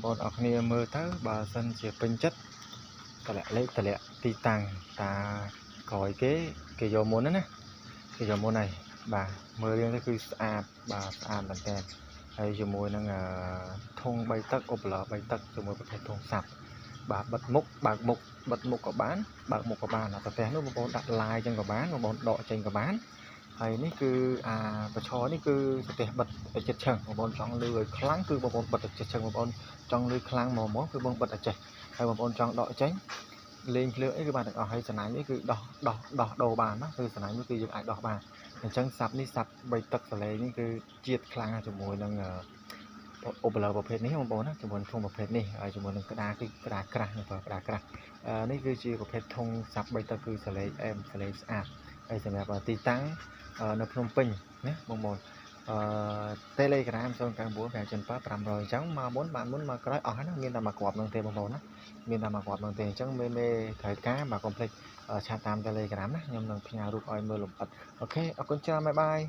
បងប្អូនអរគ្នាមើលទៅបើសិនជាពេញចិត្តតម្លាក់លេខតម្លាក់ទីតាំងតាក្រោយគេគេយកមុនណាណាគេយកមុនហើយបាទមើលរាងទៅគឺស្អាតបាទស្អាតមែនតើហើយជាមួយនឹងធុង3ទឹកអូបឡ3ទឹកជាមួយប្រភេទធុងសាប់បាទបិទមុខបើកមុខបិទមុខក៏បានបើកមុខក៏បានអាប្រទេសនោះបងប្អូនដាក់ឡាយចឹងក៏បានបងប្អូនដកចេញក៏បានហើយនេះគឺអាប្រឈរនេះគឺប្រទេសបិទឲ្យចិត្តឆឹងបងប្អូនចង់លឺឲ្យខ្លាំងគឺបងប្អូនបិទឲ្យចិត្តឆឹងបងប្អូនចង់លឺខ្លាំងហ្មងគឺបងបិទឲ្យចេះហើយបងប្អូនចង់ដកចេញលេងភ្លើងអីគឺបានទាំងអស់ហើយសណាញ់នេះគឺដោះដោះដោះដូរបានណាគឺសណាញ់នេះគឺយើងអាចដោះបានអញ្ចឹងសាប់នេះសាប់បីទឹកសលេងនេះគឺជាតិខ្លាំងជាមួយនឹងអូបឡប្រភេទនេះបងប្អូនណាជាមួយធុងប្រភេទនេះហើយជាមួយនឹងក្តារគឺក្តារក្រាស់នេះប្រើក្តារក្រាស់នេះគឺជាប្រភេទធុងសាប់បីទឹកគឺសលេងអែមសលេងស្អាតហើយសម្រាប់ទីតាំងនៅភ្នំពេញណាបងប្អូនអឺ Telegram 099 577 500អញ្ចឹងមកមុនបានមុនមកក្រោយអស់ហើយណាមានតែមួយគ្រាប់ហ្នឹងទេបងប្អូនណាមានតែមួយគ្រាប់ហ្នឹងទេអញ្ចឹងមេមេត្រូវការបាទកុំភ្លេច chat តាម Telegram ណាខ្ញុំនឹងផ្ញើរូបឲ្យមើលលម្អិត OK អរគុណច្រើន bye bye.